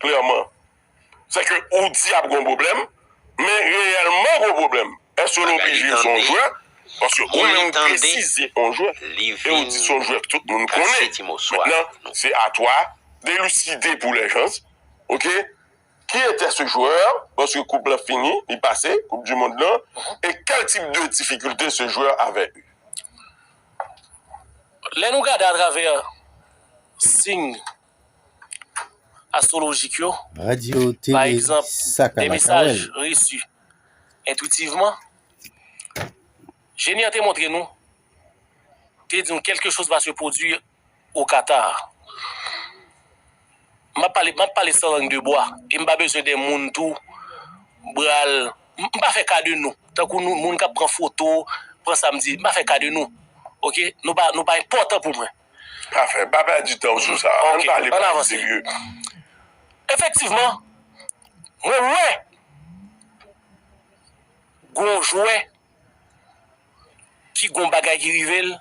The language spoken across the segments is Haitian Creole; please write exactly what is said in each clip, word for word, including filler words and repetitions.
klèman. Se ke ou di ap gen yon pwoblèm, men reyèlman gen yon pwoblèm. Èske l oblije se yon jwè? Paske ou menm ou presize yon jwè, e ou di se yon jwè ke tout moun konnen. Mentnan, se à toi d'élucider pour les gens, ok? Qui était ce joueur? Paske koup lan fini, li pase, Coupe du Monde lan, et quel type de difficulté ce joueur avait eu? Lè nou gade atravè siy astwolojik yo, pa egzanp, des messages reçus intuitivement, jeni an te montre nou, te di nou quelque chose va se produire au Qatar. M ap pale, m ap pale sans langue de bois. E m pa bezwen de moun tou, bral, m m pa fè ka de nou. Tankou nou, moun k ap pran foto, pran sa m di, m pa fè ka de nou. Ok? Nou pa, nou pa enpòtan pou mwen. Pa fè, pa pèdi tan w sou sa. Ann pale bagay serye. Efektivman, mwen wè gon jwè ki gon bagay ki rive l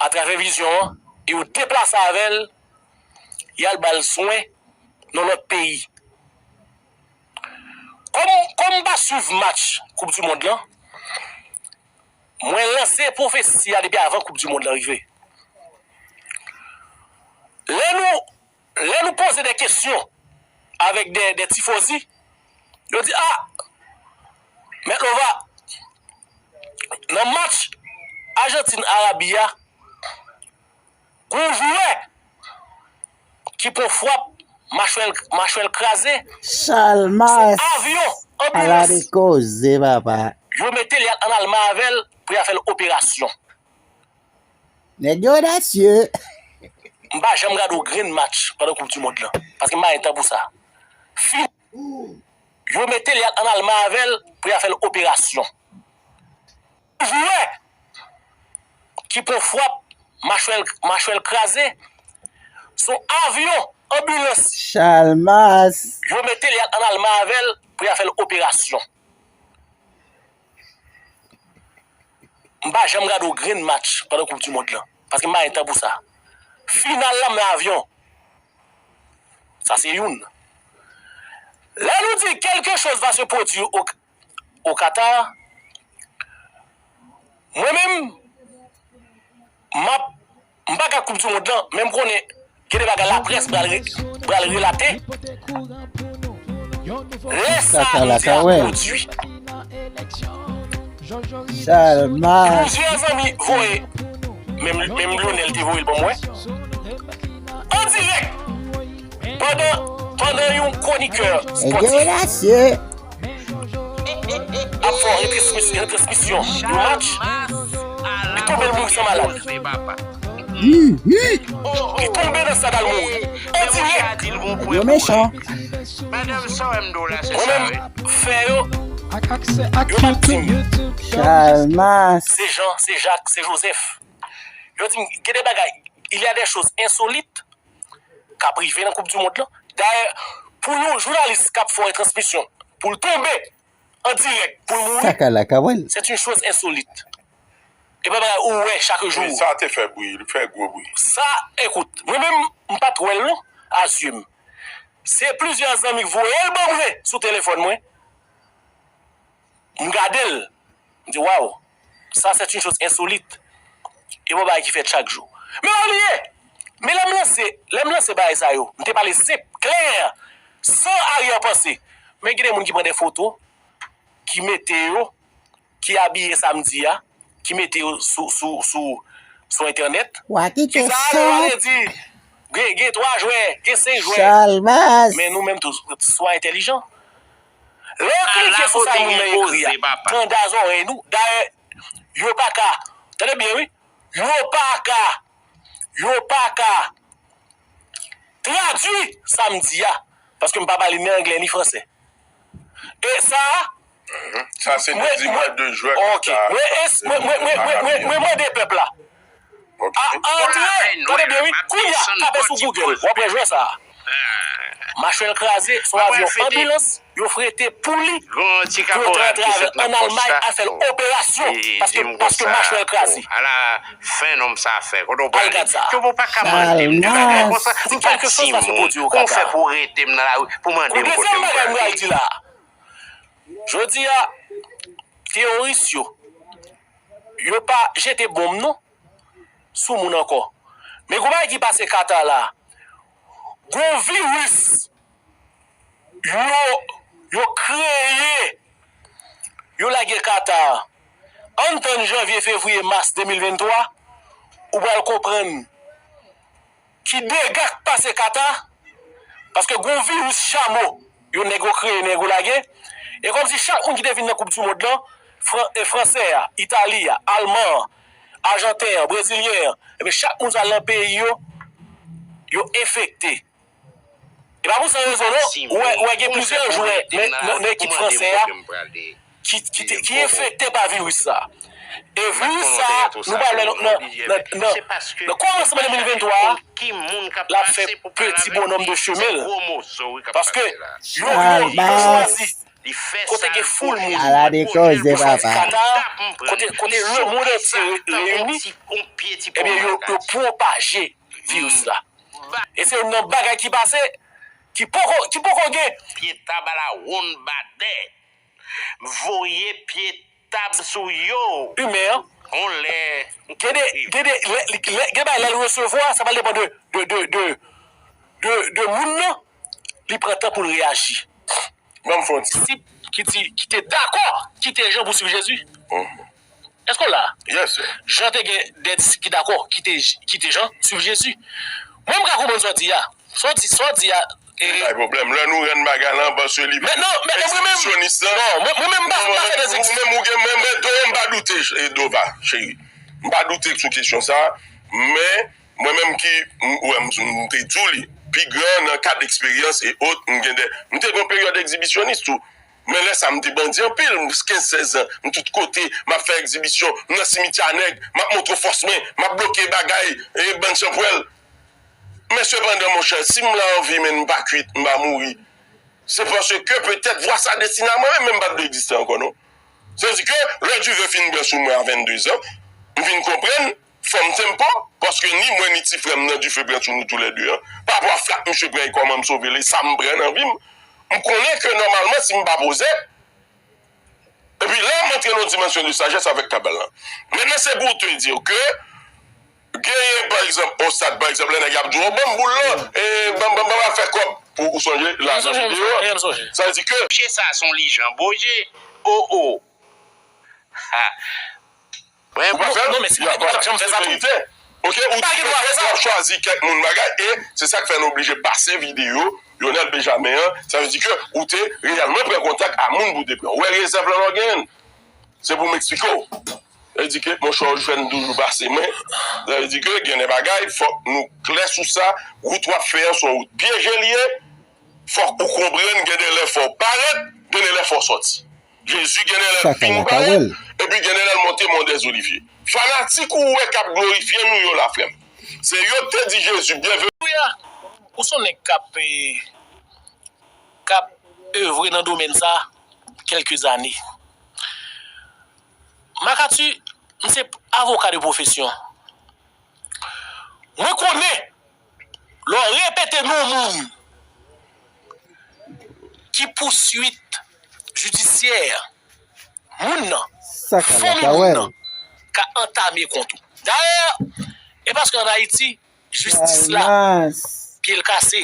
atravè vizyon an, e yo deplase avè l, y al ba l swen nan lòt peyi. Kòm, kòm m pa swiv match Coupe du Monde lan, mwen lanse pwofesi a depi avan Coupe du Monde lan rive. Lè nou, lè nou poze de kesyon avèk de, de tifozi, yo di, ah, Mèt Lova, nan match Ajantin Arabi a, gon jwè ki pran fwap, machwè l, machwè l kraze. Chalmas, avyon, anbilans. Ala de koze, papa. Yo mete l, y al ann Alman avè l pou y al fè l operasyon. Nèg yo odasye. M pa janm gade yon grenn match pandan Coupe du Monde lan, paske m pa gen tan pou sa. Fin, yo mete l, y al ann Alman avè l pou y al fè l operasyon. Jwè ki pran fwap, machwè l, machwè l kraze, se yon avyon, anbilans. Chalmas. Yo mete l, y al ann Alman avè l pou y al fè l operasyon. M pa janm gade yon grenn match pandan Coupe du Monde lan, paske m pa gen tan pou sa. Final la, m nan avyon. Sa se youn. Lè nou di quelque chose va se produire au, au Qatar, mwen menm, m ap, m pa gad Coupe du Monde lan, men m konnen gen de bagay laprès pral re-, pral relate. Lè sa nou di ap pwodui. Chalmas. Plizyè zanmi voye, menm, menm Lionel te voye l ban mwen. An dirèk, pandan, pandan yon kwonikè espòtif ap fè yon retransmis-, retransmisyon yon match, li tonbe, l mouri san malad. Li tonbe nan stad, al mouri. An dirèk. Yo mechan. Mwen menm, fè yo, yo t ap di m, Chalmas, se Jan, se Jak, se Jozèf. Yo di m, gen de bagay, il y a des choses insolites k ap rive nan Coupe du Monde lan. Dayè, pou yon jounalis k ap fè yon retransmisyon, pou l tonbe an dirèk, pou l mouri, c'est une chose insolite. E pa bagay ou wè chak jou. Wi, sa te fè bri, li fè gwo bri. Sa, ekout, mwen menm, m pa t wè l non, a zye m. Se plizyè zanmi k voye l ban mwen sou telefòn mwen. M gade l, m di, waw, ça c'est une chose insolite. E bon bagay ki fèt chak jou. Men w bliye, men lè m lanse, lè m lanse bagay sa yo, m te pale senp, klè, san aryè panse. Men gen de moun ki pran de foto, ki mete yo, ki abiye sa m di a, ki mete yo sou, sou, sou, sou entènèt. Wa kite sa. Kisa yo ale di? Gen, gen twa jwè, gen senk jwè. Chalmas. Men nou menm tou, swa entèlijan. Lè w klike sou sa moun nan ekri a, tande a zòrèy nou. Dayè, yo pa ka, tande byen wi, yo pa ka, yo pa ka tradui sa m di a, paske m pa pale ni anglè ni fransè. E sa, sa se de zimaj de jwè ki ta, mwen, mwen, mwen mande pèp la. Ok. A, antre, tande byen wi, kounye a, tape sou Google, w ap wè jwè sa a. Machwè l kraze, se yon avyon anbilans yo frete pou li, pou yo ta antre avè l ann Almay al fè l operasyon, paske, paske machwè l kraze. Ala fen nonm sa fè. Kote w prale? Al gad sa. Yo pa ka mande m de bagay konsa. M pa timoun. Kòman w fè pou w rete m nan lari pou mande m kote m prale? Dezyèm bagay m pral di la a. Jodi a, teworis yo, yo pa jete bonm non sou moun ankò. Men gon bagay ki pase Kata la. Gon viris yo, yo kreye, yo lage Kata. Ann tann janvye, fevriye, mas de mil venntwa, ou pral konprann ki dega k pase Kata, paske gon viris chamo yo nèg yo kreye, nèg yo lage, e kòmsi chak moun ki te vin nan koup di mond lan, Fran- e fransè a, itali a, alman an, ajanten an, brezilyen an, ebyen chak moun sa nan peyi yo, yo enfekte. E pa pou san rezon non, ou wè, ou wè gen plizyè jwè nan, nan, nan ekip fransè a ki, ki, te- ki enfekte pa viris sa. E viris sa, nou pral wè nan, nan, nan, nan, nan kòmansman de mil venntwa a, l ap fè peti bonòm de chemen l. Paske yo, yo, yo chwazi kote gen foul moun, yo chwazi Kata, kote, kote lemonn antye re- reyini, ebyen, yo, yo pwopaje viris la. E se youn nan bagay ki pase, ki poko, ki poko gen. Pye tab ala wonn badè. Voye pye tab sou yo. Imen an. On lè. Gen de, gen de, lè, lè, gen bagay lè l resevwa, sa pral depann de, de, de, de, de, de moun nan, li pran tan pou l reyaji. Ban m fè yon ti. Disip ki di, ki te dakò kite Jan pou swiv Jezi. Èske w la? Yes, sir. Jan te gen de disip ki dakò kite, kite Jan swiv Jezi. Mwen, m ka konprann sa w di a. Sa w di, sa w di a. E pa gen pwoblèm. Lè nou rann bagay la, paske li vin ekzibisyonis la. Non, mwen, mwen menm, m pa, m pa fè de egzibisyon. Ou menm, ou gen, men, men, do, m pa doute, e, Dova, cheri. M pa doute sou kesyon sa, men mwen menm ki, m, ou wè, m, m te di w li, pi gran nan kad eksperyans e ot, m gen de, m te gen yon peryòd egzibisyonis tou. Men lè sa, m te bandi anpil, m kenz, sèz an, m tout kote, m ap fè egzibisyon, m nan simityè a nèg, m ap montre w fòs mwen, m ap bloke bagay, e bann chanpwèl. Men sepandan, monchè, si m la anvi, men m pa kwit, m pa mouri, se paske petèt vwa sa destine a mwen menm, men m pa t dwe egziste ankò, non. Sa vle di ke lè dife fin bwè sou mwen a venndezan, m vin konprann, fò m tempo, paske ni mwen ni ti frè m nan dife pran sou nou toulède an. Pa rapò a flak misye pran e kòman m sove l e sa m pran nan vi m. M konnen ke nòmalman si m pa poze, epi la m antre nan yon dimansyon de sajès avèk tab la. Mentnan se pou te di ke genyen, pa egzanp, yon stad, pa egzanp, lè nèg ap di w, "Ban m boul lan, e ban m, ban m, ban m al fè kòb pou ou sonje lajan videyo a." Sa vle di ke mesye sa se yon lijan boje. O, o. Ha. Ou pa fè l, non, men se pa, pa janm fè sa tou. Ok, ou te, w ap chwazi kèk moun bagay, e se sa k fè n oblije pase videyo Lionel Benjamin an. Sa vle di ke ou te reyèlman pran kontak a moun pou te pran. Ou wè rezèv lan lè w genyen l. Se pou m eksplike w. Sa vle di ke, monchè, ou jwenn toujou pase mwen. Sa vle di ke gen de bagay, fòk nou klè sou sa. Wout w ap fè an, se yon wout pyeje li ye. Fòk ou konprann, gen de lè fò w parèt, gen de lè fò w sòti. Jezi gen de lè l vin parèt, epi gen de lè l monte Mont des Oliviers. Fanatik ou wè k ap glorifye nou yo la, frè m. Se yo k te di Jezi, byenveni. Ou se yon nèg k ap, eh, k ap evre nan domèn sa kèlke zane. Makati, m se avoka de pwofesyon. Mwen konnen, lè w repete non moun ki pouswit jidisyè moun nan, fanmi moun nan ka antame kont ou. Dayè, e paske ann Ayiti, jistis la, pye l kase.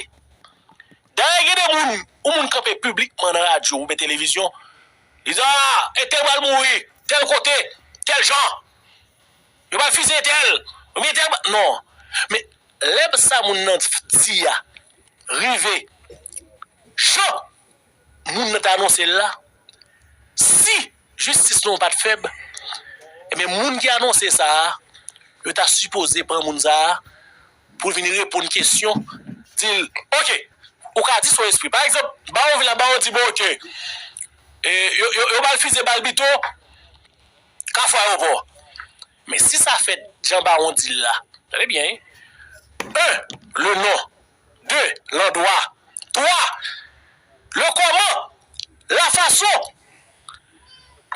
Dayè, gen de moun, yon moun kanpe piblikman nan radyo oubyen televizyon, li di, "Ah, entèl pral mouri, tèl kote, tèl jan. Yo pral fiziye entèl, oubyen entèl pral," non. Men, lè sa moun nan di a rive, jan moun nan te anonse l la, si jistis nou pa t fèb, ebyen, moun ki anonse sa a, yo ta sipoze pran moun sa a pou l vin reponn kesyon, di l, "Ok, ou ka di sa w espri." Pa egzanp, Bawon Vil la, Bawon di, "Bon, ok, e, yo, yo, yo ba l fiziye, ba l bito, Kafou Ayewopò." Men si sa fèt jan Bawon di l la, tande byen, wi. Un, le non. De, landwa. Twa,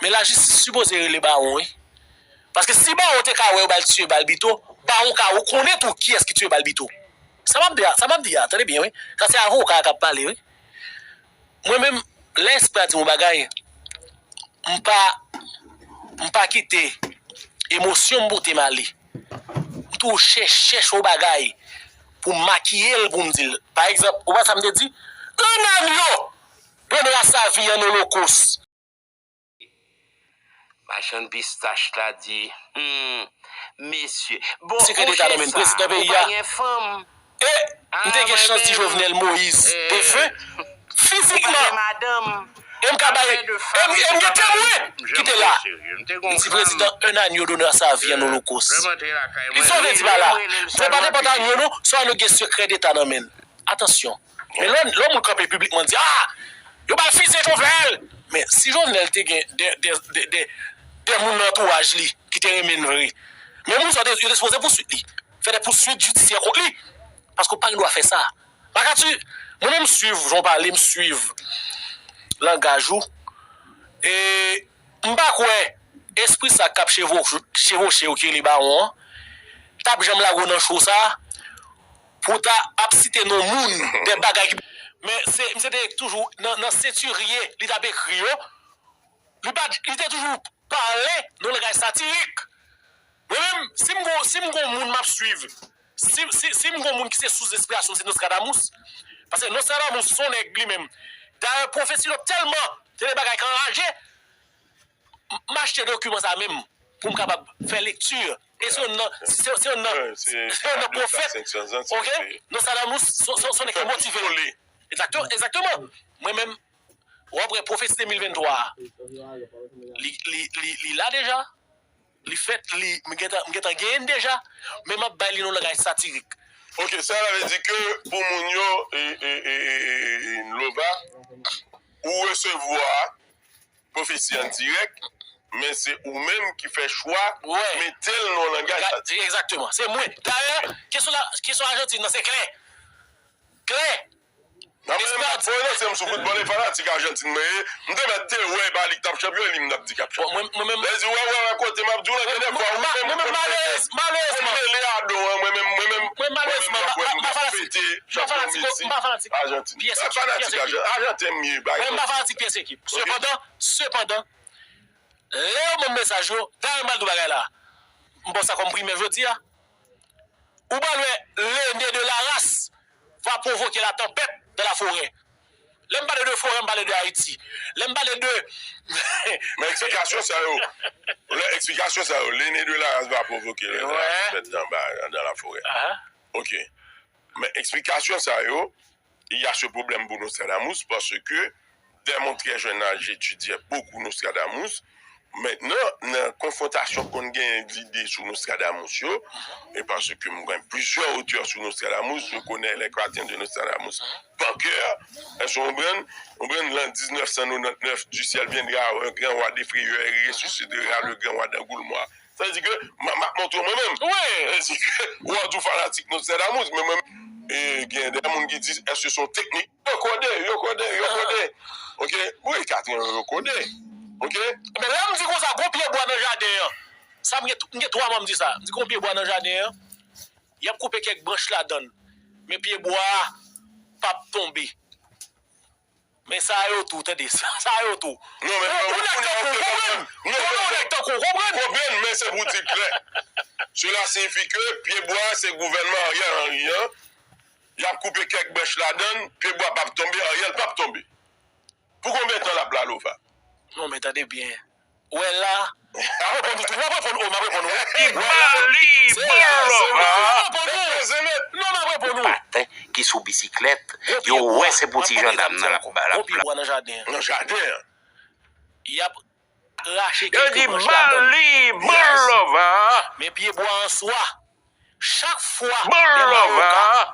E lajistis sipoze rele Bawon, wi. Paske si Bawon te ka wè yo ba l tiye Balbito, Bawon ka rekonèt ou kiyès ki tiye Balbito. Sa m ap di a, sa m ap di a, tande byen, wi. Sa se avoka a k ap pale, wi. Mwen menm, lè espri a di m yon bagay, m pa, m pa kite emosyon m pote m ale. M toujou chèche, chèche yon bagay pou m makiye l, pou m di l. Pa egzanp, ou wè sa m te di? Hernán yo! Donald Savi an olokos. Machann pistach la di, hmm, mesye. Bon, Sekrè Deta nan men prezidan peyi a. E m te gen chans di Jovenel Moïse defen fizikman. E m ka bay, e m, e m gen temwen ki te la. M di prezidan Hernán yo Donald Savi an olokos. Li sove di pa la. Mwen pa nenpòt Hernán yo non, se yon nèg gen sekrè deta nan men l. Atansyon. Men lè, lè yon moun kanpe piblikman di, ah, yo ba l fizye Jovenel. Men si Jovenel te gen de, de, de, de, de moun nan antouraj li ki te renmen l vre, men moun sa yo te, yo te sipoze pouswit li. Fè de pouswit jidisyè kont li. Paske w pa gen dwa fè sa. Makati, mwen menm m swiv jan w pale, m swiv langaj ou. E m pa kwè espri sa k ap chevo-, chevoche yo ki rele Bawon an t ap janm lage w nan cho sa pou w ta ap site non moun de bagay ki. Men se, misye te toujou nan, nan sentirye li t ap ekri yo. Li pa, li te toujou pale nan langaj satirik. Mwen menm, si m gon, si m gon moun m ap swiv, si, si, si m gon moun ki se sous enspirasyon m, se Nostradamus. Paske Nostradamus se yon nèg li menm. Dayè, pwofesi l yo tèlman, se de bagay k anraje, m, m achte dokiman sa menm pou m kapab fè lekti. E se yon nan, se, se yon nan, se yon nan pwofèt, ok? Nostradamus, se, se, se yon nèg ki motive. Egzakte-, egzakteman. Mwen menm, w ap wè pwofesi de mil venntwa a, li, li, li, li la deja. Li fèt, li, m gentan, m gentan genyen l deja, men m ap bay li nan yon langaj satirik. Ok, sa vle di ke pou moun yo, e, e, e, e, e, e, Lova, ou resevwa pwofesi an dirèk, men se ou menm ki fè chwa mete l nan yon langaj satirik. Egzakteman, se mwen. Dayè, kesyon la, kesyon Ajantin nan, se klè. Klè. Nan mwen menm, m t ap pwononse m sou foutbòl, e fanatik Ajantin mwen ye. M te mèt te wè e pa li k t ap chanpyon, e li m t ap di k ap chanpyon. Lè di, wè, wè, wè, kote m ap di w lan, gen de fwa, ou menm ou konn pete. Ou mele a do an, mwen menm, mwen menm, mwen menm m ap wè m t ap pete chanpyon Mesi, Ajantin. M pa fanatik Ajantin, Ajantin m ye, bay. Mwen m pa fanatik pyès ekip. Sepandan, sepandan, lè yo ban m mesaj yo, dayè m pral di w bagay la. M pran sa kòm primè jodi a. Ou pral wè le nez de la race va provoquer la tempête dans la forêt. Lè m pale de forè, m pale de Ayiti. Lè m pale de. Men eksplikasyon sa yo, lè eksplikasyon sa yo, le nez de la race va provoquer la tempête dans, dans la forêt. Ok. Men eksplikasyon sa yo, il y a ce problème pour Nostradamus parce que dès mon très jeune âge, j'étudiais beaucoup Nostradamus. Mentnan, nan konfwontasyon konn genyen lide sou Nostradamus yo, e paske m gen plizyè otè sou Nostradamus, je connais les chrétiens de Nostradamus par cœur. Èske w konprann? W konprann, l'an dix-neuf cent nonante-neuf, du ciel viendra un grand roi d'effrayeur et ressuscitera le grand roi d'Angoulême. Sa vle di ke m, m ap montre w mwen menm. Wi. Sa vle di ke w ap di w fanatik Nostradamus, men mwen menm, e, gen de moun ki di, èske se yon teknik? Yo kode, yo kode, yo kode. Ok? Wi, Katrin, yo kode. Ok? Men lè m di konsa, gon pye bwa nan jaden an. Sa m gen, m gen twa mwa m di sa. M di gon pye bwa nan jaden an. Y ap koupe kèk branch ladan l. Men pye bwa a p ap tonbe. Men sa yo tou, tande, sa, sa yo tou. Non, men ou, ou nèg tankou w, konprann? Non, non, ou nèg tankou w, konprann? Konprann, men se pou di klè. Cela signifie que pye bwa a se gouvènman Ariel Henry an. Y ap koupe kèk branch ladan l, pye bwa p ap tonbe, Ariel p ap tonbe. Pou konbyen tan l ap la, Lova? Non, men tande byen. Wè la. M ap reponn ou tou. M ap reponn ou, m ap reponn ou. Li ba li, bon lòv la. M ap reponn ou. Non, m ap reponn ou. Patè ki sou bisiklèt, yo wè se pou ti jandam nan l ap ba l. Gon pye bwa nan jaden an. Nan jaden an. Y ap rache kèk branch ladan l. Yo di ba li, bon lòv la. Men pye bwa an swa, chak fwa de mawoka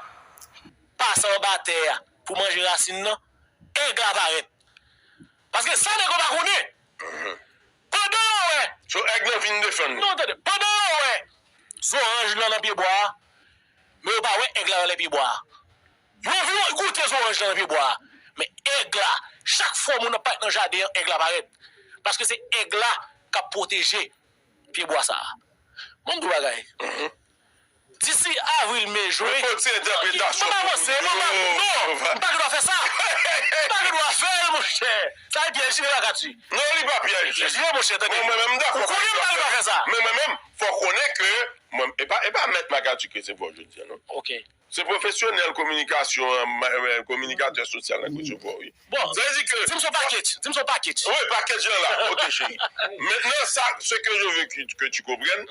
pase anba tè a pou manje rasin nan, èg la parèt. Paske sa nèg yo pa konnen. Pandan yo wè. So èg lan vin defann. Non, tande. Pandan yo wè zoranj lan nan pye bwa a, men yo pa wè èg la anlè pye bwa a. Yo vin goute zoranj lan nan pye bwa a. Men èg la, chak fwa moun ap parèt nan jaden an, èg la parèt. Paske se èg la k ap pwoteje pyebwa sa a. Mwen m di w bagay. Disi avril, me, jen. Fò ti entèpretasyon. Mwen pa panse, mwen pa, non, m pa gen dwa fè sa. M pa gen dwa fè l, monchè. Sa e pyèj, li pa ka di. Non, li pa pyèj. Pyèj, non, monchè, tande. Mwen menm, m dakò. Ou konnen m pa gen dwa fè sa. Men mwen menm, fò konnen ke mwen, e pa, e pa mèt Makati ke se fò jodi a, non. Ok. Se pwofesyonèl kominikasyon an, kominikatè sosyal nan ki sou fò, wi. Bon, sa vle di ke di m son package, di m son package. Wi, package lan la, ok, cheri. Maintenant, ça, ce que je veux que, que tu comprennes,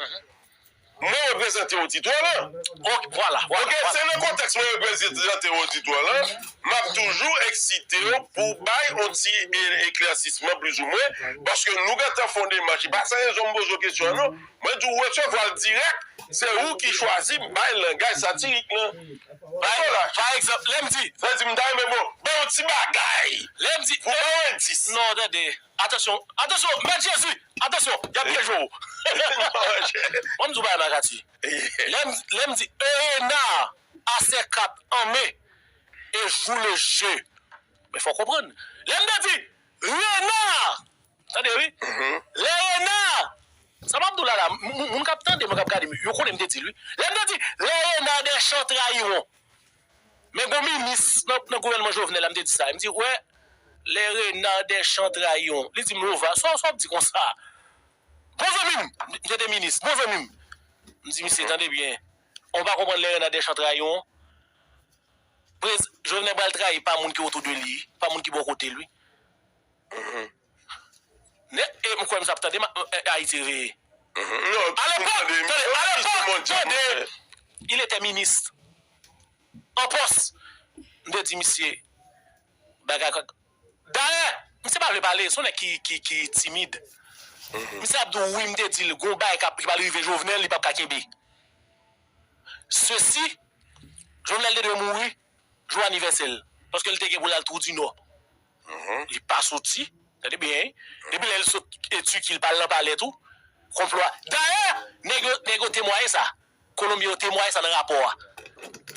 mwen reprezante oditwa lan. Ok, vwala, vwala. Ok, se nan kontèks mwen reprezante oditwa lan, m ap toujou eksite w pou bay yon ti e- eklèsisman plizoumwen, paske nou gentan fè yon demach. E pa san rezon m poze w kesyon an, non. Mwen di w resevwa l dirèk, se ou ki chwazi bay langaj satirik lan. Pa, pa egzanp, lè m di, sa di m ta renmen bon, ban yon ti bagay. Lè m di, pou ban yon endis. Non, tande. Atansyon, atansyon, Mèt Jezi, atansyon, y ap pyeje w. Mwen m di w bagay Makati. Lè m, lè m di, Ena a sèkap an men e jou le je. Men fò w konprann. Lè m te di, Rena, tande wi. Lè Rena, sa m ap di w la la, m- m- moun k ap tande mwen, k ap gade m, yo konnen m te di l wi. Lè m te di, les renards des champs trahiront. Men gon minis nan, nan gouvènman Jovenel la, m te di sa. M di, wè, les renards des champs trahiront. Li di m, Lova, sa w- sa w ap di konsa? Bon zanmi m, m te minis, bon zanmi m. M di, misye, tande byen. Ou pa konprann les renards des champs trahiront? Prez- Jovenel pral trayi pa moun ki otou de li, pa moun ki bò kote l wi. Ne, e m kwè m sa ap tande ma- e- Ayiti Reveye. Non, alepòk, tande, alepòk, tande, il était ministre en poste. M te di misye, bagay kòk. Dayè, misye pa vle pale, se yon nèg ki, ki, ki timid. Misye ap di w, wi, m te di l, gon bagay k ap, ki pral rive Jovenel, li p ap ka kenbe. Sesi, Jovenel te dwe mouri jou anivèsè l, paske l te gen pou l al Twou di Nò. Li pa soti, tande byen, wi. Depi lè l sot Tiki, l pa al nan palè tou. Konplo a. Dayè, nèg yo, nèg yo temwaye sa. Kolonbyen yo temwaye sa nan rapò a.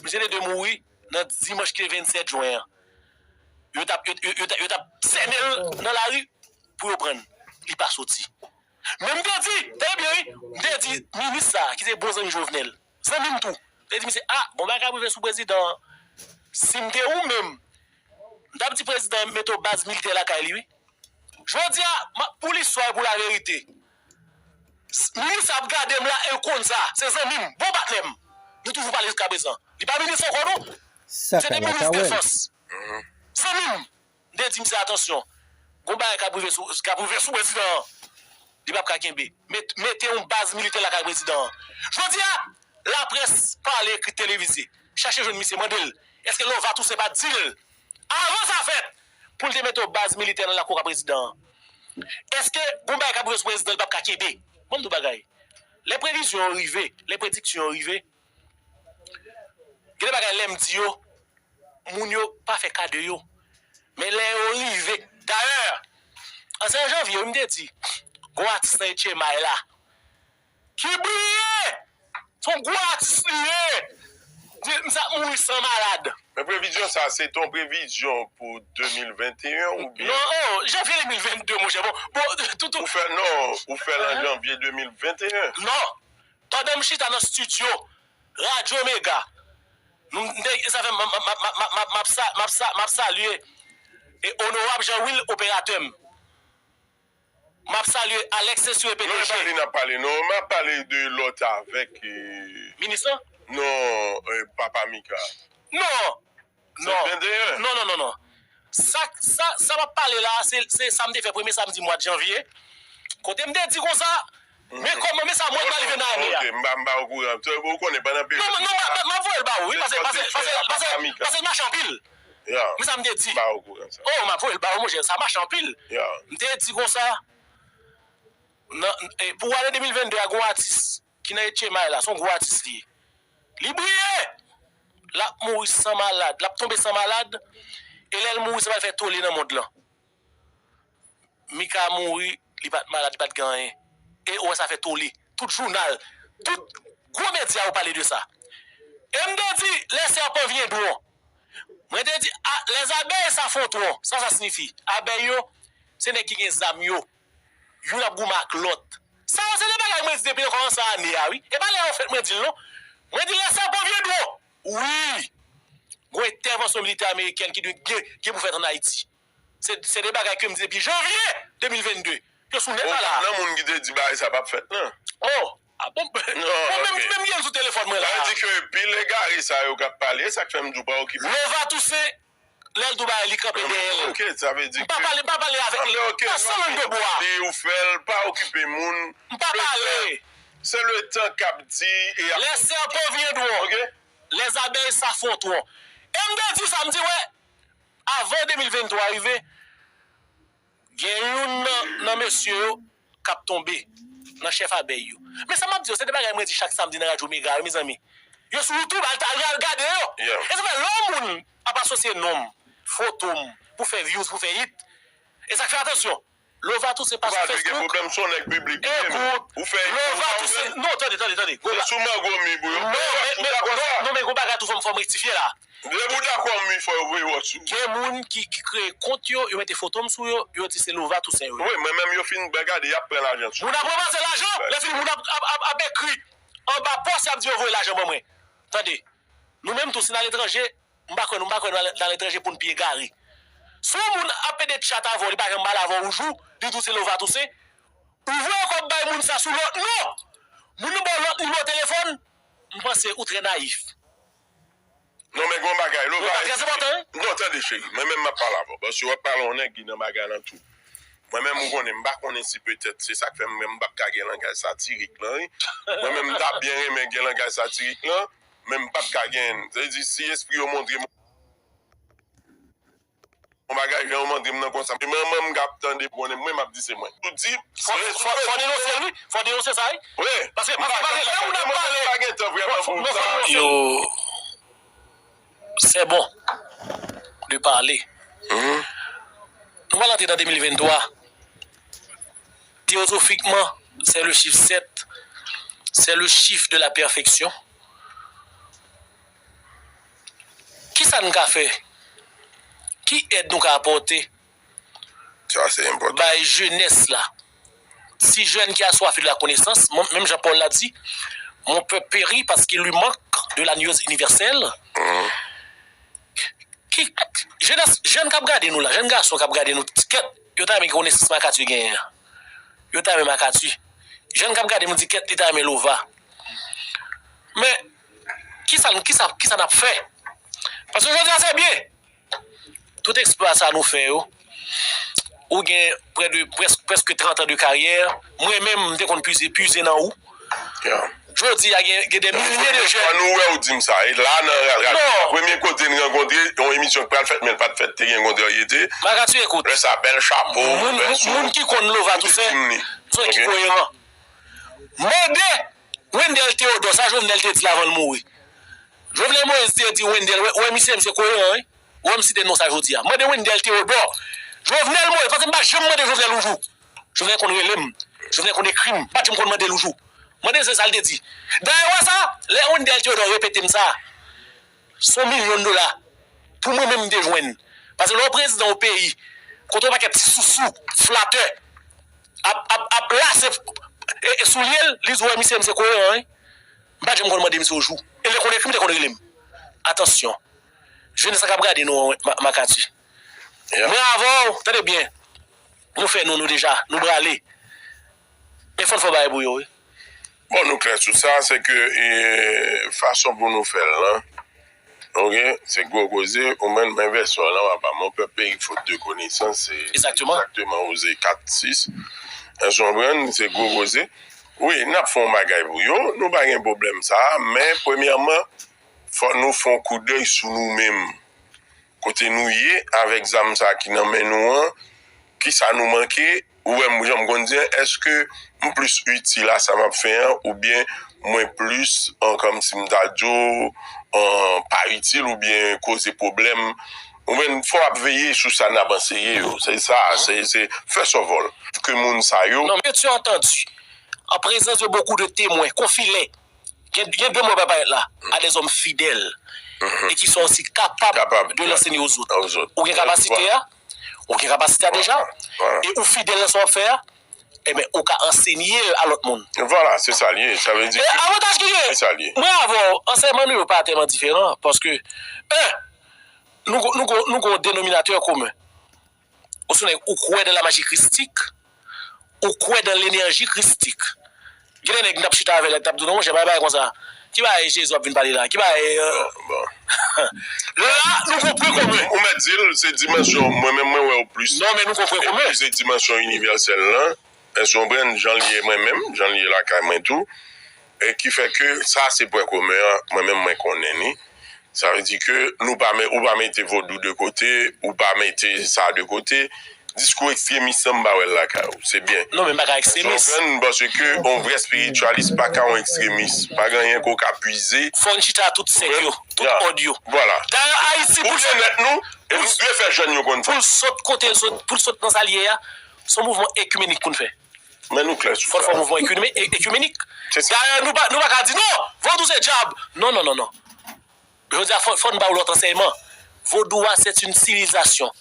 Misye te dwe mouri nan dimanch ki te vennsèt jen an. Yo t ap, yo, yo, yo t ap, yo t ap sènen l nan lari pou yo pran l. Li pa soti. Men m te di, tande byen wi, m te di, minis sa a, ki se bon zanmi Jovenel, zanmi m tou, m te di misye, a, bon bagay k ap rive sou prezidan an. Si m te ou menm, m t ap di prezidan an mete yon baz militè lakay li wi. Jodi a, m ap, pou listwa e pou laverite, s- minis sa ap gade m la e l konn sa, se zanmi m, bon patnè m. Nou toujou pale jiska prezan. Li pa minis ankò non. Se te minis defans. Zanmi m. M te di misye, atansyon, gon bagay k ap rive sou, k ap rive sou prezidan an. Li p ap ka kenbe. Met- mete yon baz militè lakay prezidan an. Jodi a, laprès pale, ekri, televize. Chache jwenn misye, mande l, èske Lova Toussaint pa t di l, avan sa fèt, pou l te mete yon baz militè nan lakou ka prezidan an? Èske gon bagay k ap rive sou prezidan, li p ap ka kenbe? Ban m di w bagay. Lè previzyon yo rive, lè prediksyon yo rive, gen de bagay lè m di yo, moun yo pa fè ka de yo. Men lè yo rive, dayè, an se an janvye, wi, m te di, gon atis nan Etchemay la ki briye, se yon gwo atis li ye. Di, misye ap mouri san malad. Men previzyon sa, se te yon previzyon pou de mil venteyen oubyen? Non, oh, janvye de mil vennde, monchè. Bon, bon, tout, tout. Ou fè, non, ou fè l an janvye de mil venteyen. Non. Pandan m chita nan estidyo Radyo Mega, nou, m te, sa fè m, m, m, m, m, m, m ap sa- m ap sa- m ap salye e onorab Jean Will, operatè m. M ap salye Alex Sesue, P D G. Non, e pa li n ap pale, non. M ap pale de lòt avèk, eh, minis lan? Non, eh, papa Mika. Non. Non. Non, non, non, non. Sa, sa, sa m ap pale la, se, se sa m te fè premye samdi mwa janvye. Kote m te di konsa, men kòman, men sa mwen pral rive nan ane a. Ok, m pa, m pa okouran. Ou konnen, pandan peryòd. Non, non, m, m, m ap voye l ba ou, wi, paske, paske, paske, paske, paske l mache anpil. Men sa m te di. M pa okouran sa. Oh, m ap voye l ba ou, monchè, sa mache anpil. M te di konsa, nan, e, pou ane de mil vennde a, gon atis ki nan Etchemay la, se yon gwo atis li ye. Li briye! L ap mouri san malad, l ap tonbe san malad, e lè l mouri, se pral fè tole nan mond lan. Mika mouri, li pa t malad, li pa t gen anyen. E ou wè sa fè tole. Tout jounal, tout gwo medya yo pale de sa. E m te di, les serpents viendront. Mwen te di, ah, les abeilles s'affronteront. Sa sa siyifi? Abèy yo, se nèg ki gen zam yo. youn ap goumen ak lòt. Sa yo se de bagay mwen di depi nan kòmansman ane a, wi. E pa lè yo fèt mwen di l, non. Mwen di lè sèpo vye dlo. Wi. Gon entèvansyon militè amerikèn ki dwe gen, gen pou fèt ann Ayiti. Se, se de bagay ke m di depi janvye de mil vennde. Yo sou nèt la. Ou pa nan moun ki te di bagay sa p ap fèt, non? Oh! Ah, bon, bon, menm, menm gen l sou telefòn mwen la. Sa vle di ke pil egare sa yo k ap pale, e sa k fè m di w pa okipe. Lova Toussaint, lè l di w bagay, li kanpe dèyè l. Ok, sa vle di ke. M pa pale, m pa pale avèk li. Ok, ok, nan san lang de bwa. Li ou fè l, pa okipe moun. M pa pale. Se le tan k ap di e ap. Les serpents viendront. Ok. Les abeilles s'affronteront. E m te di sa, m di, wè, avan de mil venntwa rive, gen youn nan, nan mesye yo k ap tonbe nan chèf abèy yo. Men sa m ap di yo, se de bagay mwen di chak samdi nan Radyo Mega, wi, mezanmi. Yo sou YouTube, al, al, al gade yo. E sa fè, lè yon moun ap asosye non m, foto m, pou fè views, pou fè hit, e sa k fè, atansyon, Lova Toussaint pa sou Facebook. Ou pa vle gen pwoblèm, se yon nèg piblik ou ye, men ou fè Lova Toussaint, non, tande, tande, tande. Se sou mango mi pou yo. Non, men, men, non, men gon bagay tou fò m, fò m rektifye la. Depi w dakò, mi fò yo voye wòch sou. Gen moun ki, ki kreye kont yo, yo mete foto m sou yo, yo di se Lova Toussaint yo ye. Wi, mwen menm yo fin gade, y ap pran lajan sou. Moun ap ranmase lajan, lè fini moun ap, ap, ap, ap ekri anba pòs, y ap di yo voye lajan ban mwen. Tande, nou menm tou, si n aletranje, m pa kwè nou, m pa kwè nou al, al aletranje pou n pi egare. Si yon moun ap pede tchat avè w, li pa janm pale avè w yon jou, li di w se Lova Toussaint, ou voye kòb bay moun sa sou lòt non! Moun nan ba w lòt nimewo telefòn, m panse ou trè nayif. Non, men gon bagay, Lova. Lova trè enpòtan, wi. Non, tande, cheri. Mwen menm m ap pale avè w. Paske w ap pale yon nèg ki nan bagay lan tou. Mwen menm, ou konnen, m pa konnen si petèt se sa k fè mwen menm m p ap ka gen langaj satirik lan, wi. Mwen menm, m ta byen renmen gen langaj satirik lan, men m p ap ka genyen l. Sa vle di, si espri yo montre m yon bagay, jan yo mande m nan konsa. E manman m k ap tande pou konnen mwen, m ap di se mwen. Ou di, fò, fò, fò denonse l, wi. Fò denonse sa, wi. Wi. Paske, paske, paske, lè moun ap pale, pa gen tan vrèman pou sa. Yo, c'est bon de parler. Nou pral antre nan de mil venntwa. Théosophiquement, c'est le chiffre sept. C'est le chiffre de la perfection. Kisa n ka fè? Ki èd nou ka apòte bay jenès la? Ti jeunes qui assoiffent de la connaissance, menm jan Pòl la di, mon peuple périt parce qu'il lui manque de la gnose universelle. Ki, jenès, jèn k ap gade nou la, jèn gason k ap gade nou, kèt, yo ta renmen gen konesans Marc Arthur genyen an. Yo ta renmen Marc Arthur. Jèn k ap gade m di kèt, li ta renmen Lova. Men, kisa, kisa, kisa n ap fè? Paske jodi a se byen. Tout eksplwa sa nou fè yo, ou gen prè de, près-, prèske trant an de karyè. Mwen menm, m te konn pize, pize nan ou. Jodi a, gen, gen de milye de jèn. An nou wè ou di m sa. E la, nan ra-, ra-, premye kote n rankontre, yon emisyon k pral fèt, men l pa t fèt, te gen yon kontraryete. Marc Arthur, ekout. Lè sa, bèl chapo, moun, bèl moun ki konn Lova Toussaint, se ki koyeran. Mande Wendell Theodore, sa Jovenel te di l avan l mouri. Jovenel Moïse te di Wendell, wè, wè misye, misye koyeran, wi. Ou wè m site non sa jodi a. Mande Wendell Theodore. Jovenel Moïse, paske m pa janm mande Jovenel yon jou. Jovenel konn rele m. Jovenel konn ekri m. M pa janm konn mande l yon jou. Mande l se sa l te di. Dayè, wè sa, lè Wendell Theodore repete m sa, se yon milyon dola pou mwen menm m te jwenn. Paske lè w prezidan yon peyi, kote yon pakèt ti sousou, flatè, ap, ap, ap lase, e, e soulye l, li di, wè, misye, misye koyeran, wi. M pa janm konn mande misye yon jou. E lè l konn ekri m, te konn rele m. Atansyon. Jenès la k ap gade nou an, Ma-, Marc Arthur. Mwen avè w, tande byen. Nou fè non nou deja, nou prale. Men fò n fè yon bagay pou yo, wi. Bon, nou klè sou sa, se ke, e, fason pou nou fè l lan, ok, se gwo koze, ou menm, men vèsyon lan, papa, mon peuple périt faute de connaissance, se egzakteman Oze kat sis. Èske w konprann? Se gwo koze. Wi, n ap fè yon bagay pou yo, nou pa gen pwoblèm sa a, men premyèman, fò nou fè yon koudèy sou nou menm. Kote nou ye, avèk zam sa ki nan men nou an, kisa nou manke, ou wè m, jan m konn di an, èske m plis itil a sa m ap fè an, oubyen mwen plis, an, kòmsi m ta di w, an, pa itil, oubyen koze pwoblèm, ou menm, fò w ap veye sou sa n ap anseye yo, se sa, se, se, fè sòvòl, ke moun sa yo. Non, mais tu as entendu, en présence de beaucoup de témoins, confilè, Gen, gen de mo pa parèt la, à des hommes fidèles et qui sont aussi capables de l'enseigner aux autres. Ou gen kapasite a, ou gen kapasite a deja, e ou fidèl nan sa w ap fè a, Ebyen, ou ka ansenye l a lòt moun. Vwala, se sa l ye. Sa vle di E avantaj ki gen, se sa l ye. Mwen avè w, ansèyman nou yo pa tèlman diferan, paske, en, nou, gon- nou, gon- nou gon denominatè komen. Ou se nèg, ou kwè nan la maji kristik, ou kwè nan lenèji kristik. Gen de nèg m t ap chita avè l, t ap di w, non, monchè, pa bay konsa. Ki bagay Jezi w ap vin pale la? Ki bagay. Euh... Bon. La, nou gon pwen komen. Ou mèt di l, se dimansyon, mwen menm mwen wè w plis. Non, men nou gon pwen komen. Epi se dimansyon inivèsèl lan. Èske w konprann jan l ye mwen menm, jan l ye lakay mwen tou. E ki fè ke sa se pwen komen an, mwen menm mwen konnen ni. Sa vle di ke nou pa met, ou pa mete vodou de kote, ou pa mete sa de kote. Diskou ekstremis lan m pa wè l lakay ou. Se byen. Non, men m pa ka ekstremis. Konprann, paske yon vrè espiritualis pa ka yon ekstremis. Pa gen anyen ke w ka pwize. Fò n chita tout sèk yo, tout Ya. Òd yo. Vwala. Dayè, Ayiti, Pou pou l byennèt nou, e nou dwe fè jèn yo konn pou fè. L sot kote l sot, pou l sot nan sa l ye a, se yon mouvman ekimenik pou n fè. Men nou klè sou Fò n sa. Fè mouvman ekimenik. E- ekimenik. Se sa. Dayè, nou pa, nou pa ka di non, vodou se dyab. Non, non, non, non. Jodi a, fò, fò n ba w lòt ansèyman. Vodou a, c'est une civilisation.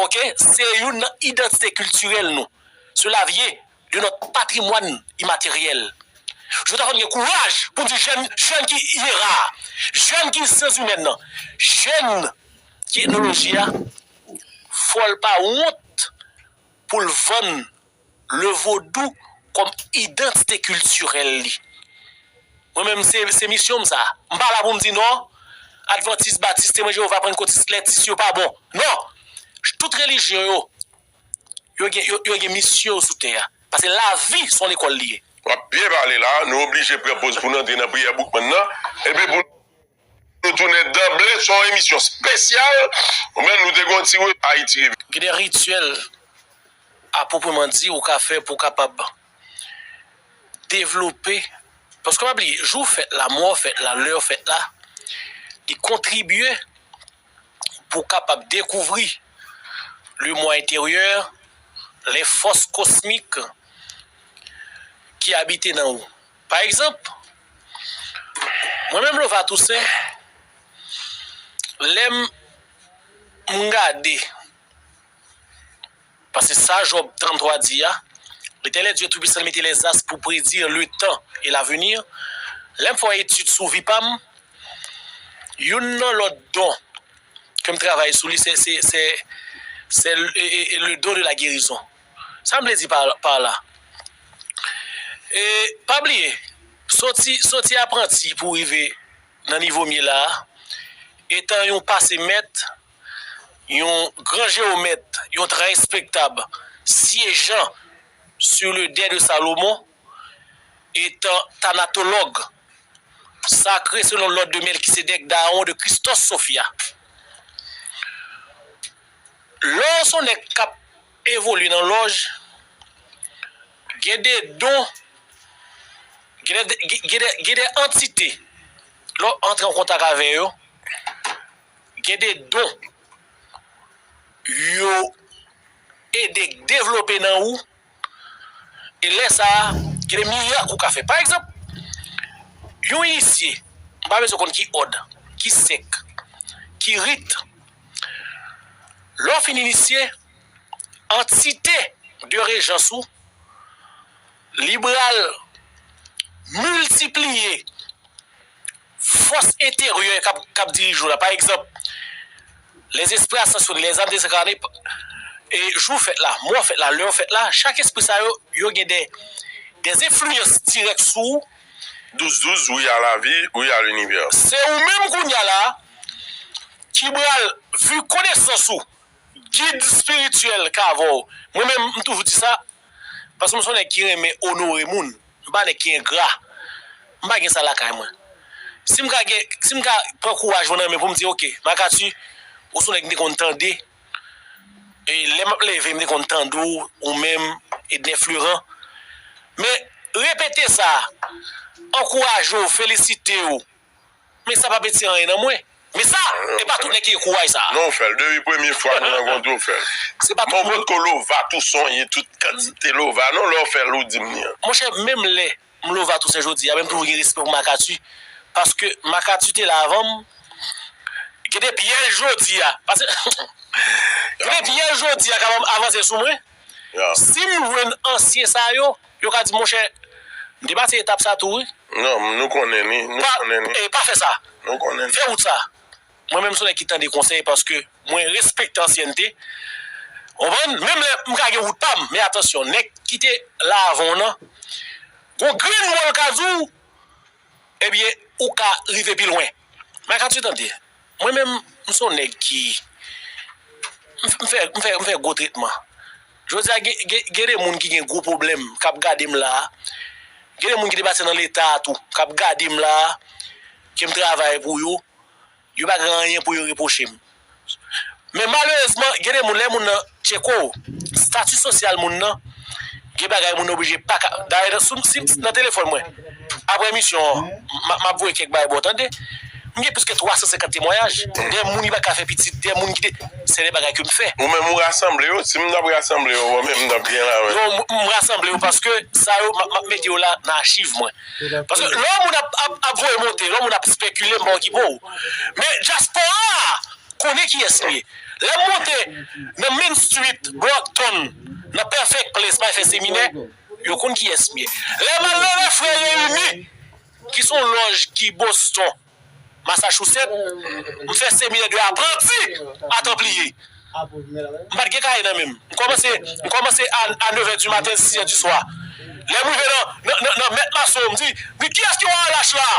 Ok? Se youn nan idantite kiltirèl nou. Cela vient de notre patrimoine immatériel. Jodi a, fò n gen kouraj pou n di jèn, jèn ki yera, jèn ki syans imèn nan, jèn ki etnoloji a, fò l pa wont pou l vann le vodou kòm idantite kiltirèl li. Mwen menm, se, se misyon m sa. M pa la pou m di non, advantis, batis, temwen Jewova, pannkotis, lètis, yo pa bon. Non! Tout relijyon yo, yo gen, yo, yo gen misyon yo sou tè a. Paske lavi se yon lekòl li ye. W ap byen pale la, nou oblije pran poz pou n antre nan priyè Boukman nan. Epi pou nou tounen danble, se yon emisyon espesyal. Ou menm, nou te gon ti re Ayiti. Gen de rityèl a pwopreman di ou ka fè pou w kapab devlope. Paske w pa bliye, jou fèt la, mwa fèt la, lè fèt la, li kontribye pou w kapab dekouvri le moi intérieur, les forces cosmiques ki abite nan ou. Pa egzanp, mwen menm Lova Toussaint, lè m m gade, paske sa Jòb tranntwa di a, L'Éternel Dieu Tout-Puissant mettait les astres pour prédire le temps et l'avenir. Lè m fè etid sou vi pa m, youn nan lòt don ke m travay sou li, se, se, se, se le, e, e, le don de la guérison. Sa m vle di pa, pa la? E, pa bliye, soti, soti apranti pou rive nan nivo m ye la a, etan yon pase mèt, yon gran jewomèt, yon trè respektab, syejan sur le dais de Salomon, etan tanatològ sakre selon lòd de Mèlkisedèk, dawon de Christos Sophia. Lè w se yon nèg k ap evolye nan lòj, gen de don, gen de, gen de, gen de antite, lè w antre an kontak avè yo, gen de don yo ede devlope nan ou, e lè sa a, gen de mirak ou ka fè. Pa egzanp, yon inisye, m pa bezwen konn ki òd, ki sèk, ki rit, lè w fin inisye, antite de rejans ou, li pral miltipliye fòs enteryè k ap, k ap dirije w la. Pa egzanp, les esprits ascensionnés, les âmes désincarnées, e jou fèt la, mwa fèt la, lè fèt la, chak espri sa yo, yo gen de, de enfliyans dirèk sou ou. Douz douz, oui à la vie, oui à l'univers. Se ou menm kounye a la ki pral, vi konesans ou, gid espirityèl k avè w. Mwen menm, m toujou di sa, paske m se yon nèg ki renmen onore moun. M pa nèg ki engra. M pa gen sa lakay mwen. Si m ka gen, si m ka pran kouraj mwen nan men pou m di, oke, Marc-Arthur, ou se yon nèg m te konn tande. E lè m ap leve, m te konn tande w, ou menm, Edner Fleuran. Men, repete sa, ankouraje w, felisite w. Men sa p ap retire anyen nan mwen. Men sa, e pa tout nèg ki gen kouraj sa. Non, w fè l. Depi premye fwa nou rankontre, w fè l. Se pa tout Mwen moun. Potko Lova Toussaint, ye tout kantite Lova. Non, lè w fè l, ou di m li an. Monchè, menm lè m Lova Toussaint jodi a, men m toujou gen respè pou Marc-Arthur. Paske Marc-Arthur te la avan m. Gen de pyèj jodi a. Paske gen de pyèj jodi a k ap avanse sou mwen. Si m jwenn ansyen sa yo, yo ka di, monchè, m te pase etap sa tou, wi. Non, nou konnen li, nou konnen li. E pa fè sa. Nou konnen li. Fè wout sa. Mwen menm, se yon nèg ki tande konsèy paske mwen respekte ansyènte. Ou konprann? Menm lè m ka gen wout pa m, men atansyon, nèg ki te la avan w nan, gon grenn mo l ka di w, ebyen, ou ka rive pi lwen. Makati, tande. Mwen menm, m se yon nèg ki, m fè, m fè, m fè gwo tretman. Jodi a, gen, gen, gen de moun ki gen gwo pwoblèm, k ap gade m la a. Gen de moun ki te pase nan leta a tou, k ap gade m la a, ke m travay pou yo. Yo pa gen anyen pou yo repwoche m. Men malerezman, gen de moun, lè moun nan tcheke w, estati sosyal moun nan, gen bagay moun nan oblije pa ka. Dayè, nan, sou, si, nan telefòn mwen, apre emisyon an, m, m ap voye kèk bagay ba w tande. M gen plis ke twa san senkant temwayaj. De moun ki pa ka fè pitit, de moun ki te, se de bagay ke m fè. Ou menm ou rasanble yo, si m t ap rasanble yo, mwen menm m t ap gen la, wi. Non, m, m rasanble yo paske sa yo, m ap, m ap mete yo la nan achiv mwen. Paske lè yon moun ap, ap, ap voye monte, lè yon moun ap espekile, m pa okipe w. Men dyaspora a konnen kiyès m ye. Lè m monte nan Main Street, Brockton, nan Perfect Place, m al fè seminè, yo konn kiyès m ye. Lè m al nan lè frè reyini, ki se yon lòj ki Boston, Massachusetts, m fè seminè de apranti a Tanpliye. M pa t gen kaye nan men m. M kòmanse, m kòmanse a, a nevè di maten, sizè di swa. Lè m rive nan, nan, nan, nan mèt mason, m di, m di, kiyès ki wa lach la?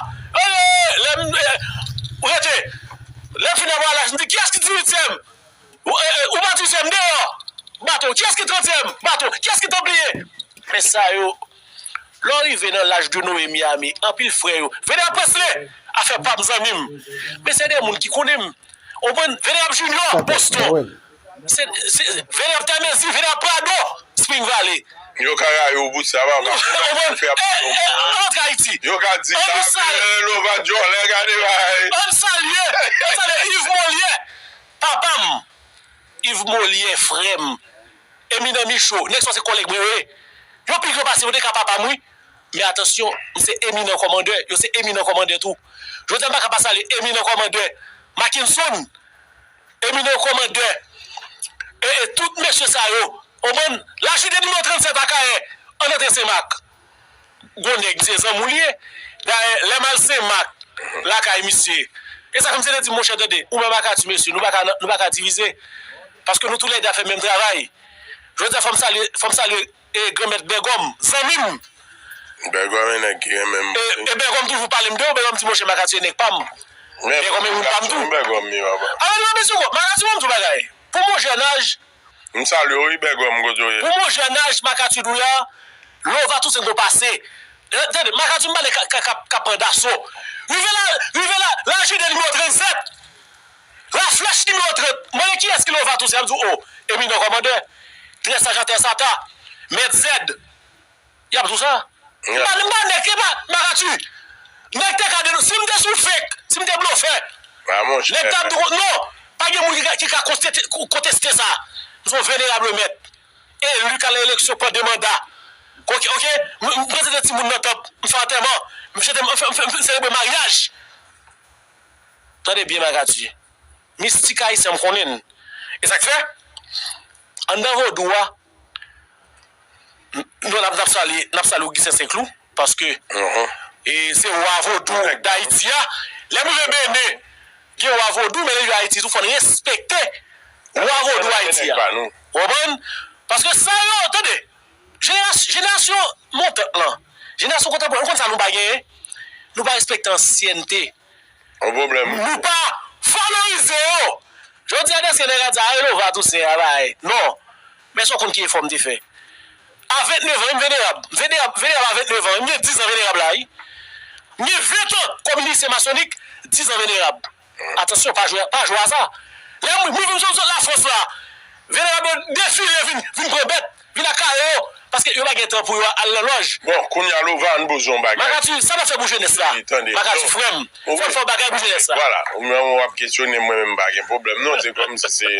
Ee, lè m, ee, rete. Lè m fin ap wa lach, m di, kiyès ki dizuityèm? Ou, ee, ee, ou pa dizuityèm, deyò. Bato. Kiyès ki trantyèm? Bato. Kiyès ki Tanpliye? Men sa yo, lè w rive nan laj de Noe Miami, anpil frè yo. Venerab Presley, afè pa m, zanmi m. Men se de moun ki konnen m. Ou konprann? Venerab Junior, Boston. Se, se, Venerab Temezi, Venerab Prado, Spring Valley. Yo ka rayi w pou sa, papa. Ou konprann? Fè ap... E, e, antre Ayiti. Yo ka di sa, e, Lova Djòlè, gade bagay. Ann salye, ann salye Yves Molière, papa m. Yves Molière, frè m. Eminan Michaud, nèg sa se kòlèg mwen yo ye. Yo pi gran pase yo, te ka papa m, wi. Men atansyon, m se eminan kòmandè, yo se eminan kòmandè tou. Jodi a, m pa ka pa salye eminan kòmandè Mackenson, eminan kòmandè, e, e tout mesye sa yo. Ou konprann? Lajide nimewo trannsèt Akayè, ann antre Senmak. Gwo nèg, misye zanmi w li ye. Dayè, lè m al Senmak, lakay misye. E sa fè misye te di m, monchè, tande, ou menm ak Akati, mesye, nou pa ka, nou pa ka divize. Paske nou toulède ap fè menm travay. Jodi a, fò m salye, fò m salye, e, Granmèt Bègòm, zanmi m. Bègòm e nèg ki renmen m. E, e Bègòm toujou pale m de ou, Bègòm di, monchè, Makati e nèg pa m. Bègòm e moun pa m tou. Bègòm, mi, papa. A, men, mesye, Makati, ban m di w bagay. Pou mon jèn aj, M salye w, wi, Bègòm, kote w ye. Pou mon jèn aj, Makati Douya, Lova Toussaint gon pase. E, tande, Makati m pale ka, ka, ka, ka pran daso. Rive la, rive la, lajide nimewo trannsèt. Laflèch nimewo trant. Mande kiyès ki Lova Toussaint, y ap di w, o, eminan kòmandè, trè saj atè sata, mèt zèd. Y ap di w sa. M pa, m pa nèg, e pa Makati. Nèg te ka denou-, si m te sou fake, si m te blofè, nèg t ap di w, non, pa gen moun ki ka, ki ka konteste, konteste sa. M se yon venerab mèt. Eli k al nan eleksyon pandan de manda. Oke, oke, m, m prezante timoun nan tanp, m fè antèman, m chante, m fè, m fè, m fè selebre maryaj. Tande byen, Makati. Mistik ayisyen, m konnen l. E sa k fè, anndan vodou a, n-, nou, n ap, n ap salye, n ap salye Augustin Saint-Cloud, paske, e, se wa vodou Dayiti a. Lè m rive Benin, gen wa vodou, men lè rive Ayiti tou, fò n respekte wa vodou Ayiti a. Ou konprann? Paske sa yo, tande, jenerasyon, jenerasyon montant lan, jenerasyon kontanporen, ou konn sa nou pa genyen? Nou pa respekte ansyènte. Yon pwoblèm. Nou pa valorize yo. Jodi a, deske nèg a di, a, e Lova Toussaint a bay. Non. Men èske w konn ki efò m te fè? A ventnèf an, m venerab. M venerab, venerab a ventnèf an. M gen diz an venerab la, wi. M gen ven tan kòm inisye masonik, diz an venerab. Atansyon, pa jwe, pa jwe a sa. Lè m, m rive m sot Lafrans la, venerab yo defile vin, vin pran bèt. Vin ak kaye yo, paske yo pa gen tan pou yo al nan lòj. Bon, kounye a, Lova, ann poze yon bagay. Makati, sa n ap fè pou jenès la? Wi, tande. Makati, frè m, fò n fè yon bagay pou jenès la. Vwala, ou menm w ap kesyone m, mwen menm m pa gen pwoblèm, non. Se kòmsi se,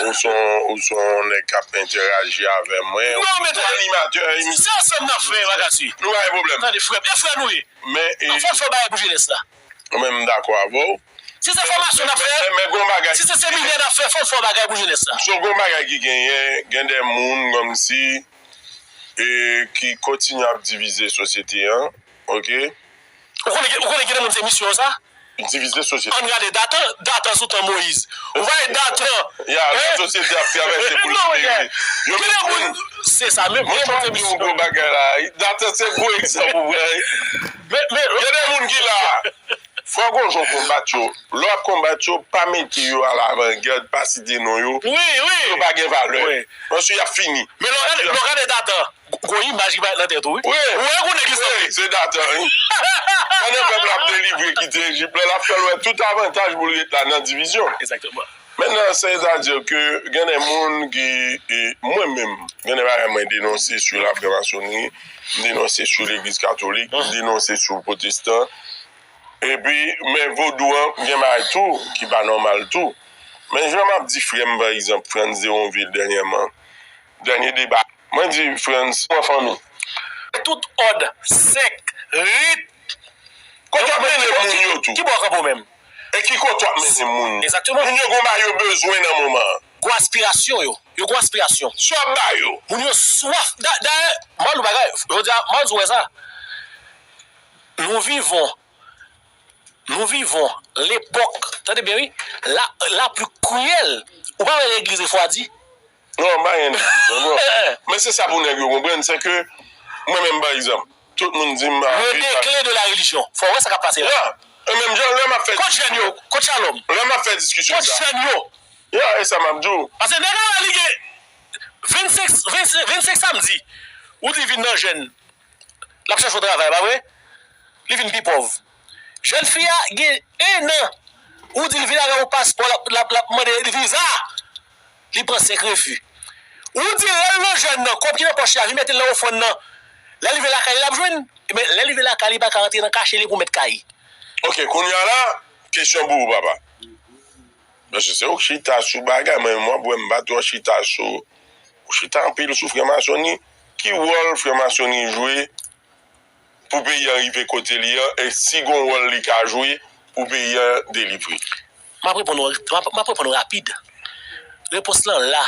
ou se yon, ou se yon nèg k ap entèyaji avè mwen. Non, men ou se animatè emisyon. Se ansanm n ap fè, Makati. Nou pa gen pwoblèm. Tande, frè m, e frè nou ye. Men, e, fò n fè yon bagay pou jenès la. Mwen menm, m dakò avè w. Si se fòmasyon n ap fè, men, men gon bagay, si se seminè n ap fè, fò n fè yon bagay pou jenès la. So, gon bagay ki genyen, gen de moun kòmsi e ki kontinye ap divize sosyete an, oke? Ou konnen, ou konnen ki nan moun se misyon sa? Divize sosyete. Ann gade Datan, Datan sou tan Moyiz. Ou pa wè Datan, ya, lè sosyete ap travèse pou l fini. Yo gen de moun, se sa menm, mwen gen moun se misyon. Gwo bagay la, Datan se gwo egzanp ou pran. Men, men, gen de moun ki la. Fò gon jan w konbat yo. Lè w ap konbat yo, pa mete yo alavangad, pa site non yo. Wi, wi. Yo pa gen valè. Wi. Paske y ap fini. Men lè w gade, lè w gade Datan, gon imaj ki parèt nan tèt ou, wi. Wi. Ou wè gon nèg ki sòti. Wi, se Datan, wi. Pandan pèp la ap delivre kite Ejip la, l ap fè l wè tout avantaj pou l ret la nan divizyon. Egzakteman. Mentnan, sètadi ke gen de moun ki, e, mwen menm, gen de bagay mwen denonse sou lafranmasonri, m denonse sou legliz katolik, m denonse sou pwotestan. Epi, men vodou an, gen bagay tou ki pa nòmal tou. Men jan m ap di frè m, pa egzanp, Frantz Zeronvil dènyèman, dènye deba, mwen di, Frantz, pran fanmi. Tout òd, sèk, rit. Kote w ap mennen moun yo tou? Ki bò w kanpe w menm? E ki kote w ap mennen moun? Egzakteman. Moun yo gon bagay yo bezwen nan moman an. Gon aspirasyon yo. Yo gon aspirasyon. Sa w ap ba yo? Moun yo swaf. Da-, dayè, m al di w bagay. Jodi a, m al di w wè sa. Nous vivons, nous vivons l'époque, tande byen wi, la, la plus cruelle. Ou pa wè legliz refwadi? Non, m pa gen legliz ankò. Men se sa pou nèg yo konprann, se ke mwen menm, pa egzanp, tout moun di m, ah, le déclin de la religion. Fò w wè sa k ap pase la. Ya. E menm jan, lè m ap fè, kot jèn yo, kot Shalom, lè m ap fè diskisyon sa, kot jèn yo. Ya, e sa m ap di w. Paske nèg la, li gen vennsenk, vennsenk, vennsenk samdi. Ou di vin nan jèn. L ap chèche yon travay, pa vre? Li vin pi pòv. Jèn fi a gen en an. Ou di l vin avè yon paspò, l ap, l ap, l ap mande viza. Li pran senk refi. Ou di lè l nan jèn nan, kòb ki nan pòch li a, vin mete l nan ofrann nan. Lè l rive lakay li, l ap jwenn. Men lè l rive lakay li, li pa ka rantre nan kache li pou mèt kay. Oke, kounye a la, kesyon pou ou, papa. Paske se ou k chita sou bagay, mwen menm w ap wè m pa twò chita sou, ou chita anpil sou franmasoni. Ki wòl franmasoni jwe pou peyi a rive kote li an, e si gon wòl li ka jwe pou peyi a delivre? M ap reponn ou, m ap, m ap reponn ou rapid. Repons lan la.